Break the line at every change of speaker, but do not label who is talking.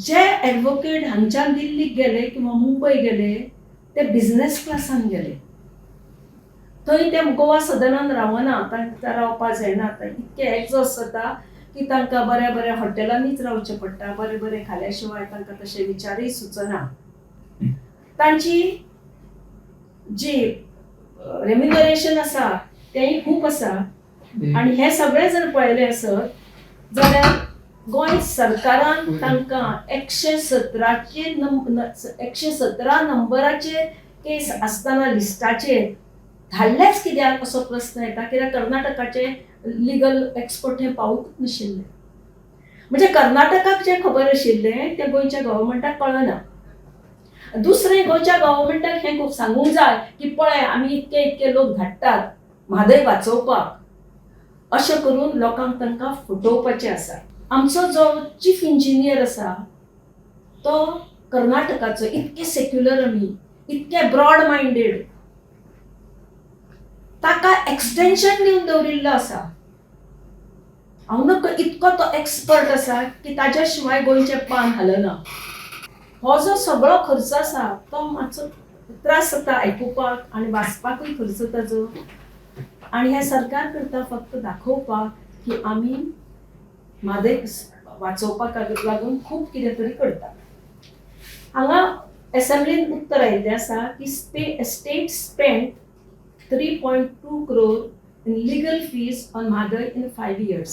जे advocate हांगच्यान दिल्लीक गेले किंवा मुंबय गेले ते बिजनेस क्लासान गेले. थंय ते गोवा सदनान रावना, तांकां रावपा जायना. इतके एग्जॉस्ट जाता की तांकां बऱ्या बऱ्या हॉटेलांनीच रावचें पडटा. बरें बरें खाल्या शिवाय तांकां तशे विचारूय सुचना. तांची जी रेम्युनरेशन आसा तेंय खूब आसा. आनी हें सगळें जर पळयलें आसत जाल्यार गोंय सरकारान तांकां 117 नंबराचेर केस आसतना लिस्टाचेर धाडलेच कित्याक असो प्रस्न येता. कित्याक कर्नाटकाचे लिगल एक्सपर्ट हे पावूंक नाशिल्ले. म्हणजे कर्नाटकाक जें खबर आशिल्लें तें गोंयच्या गव्हर्मेंटाक कळना. दुसरें, गोंयच्या गव्हर्मेंटाक हें खूब सांगूंक जाय की पळय, आमी इतके इतके लोक धाडटात म्हादय वाचोवपाक, अशें करून लोकांक तांकां फटोवपाचें आसा. आमचो जो चीफ इंजिनियर आसा तो कर्नाटकाचो. इतके सेक्युलर आमी, इतके ब्रॉड मायंडेड, ताका एक्सटेन्शन दिवन दवरिल्लो आसा. हांव न्हय, इतको तो एक्सपर्ट आसा की ताज्या शिवाय गोंयचें पान हालना. हो जो सगळो खर्च आसा तो मातसो त्रास जाता आयकुपाक आनी वाचपाकूय खर्च ताजो. आनी हें सरकार करता फक्त दाखोवपाक की आमी म्हादय वाचोवपाक लागून खूब कितें तरी करता. हांगा एसेंब्लीन उत्तर आयिल्लें आसा की state spend 3.2 crore in legal fees on Mhadei in 5 years.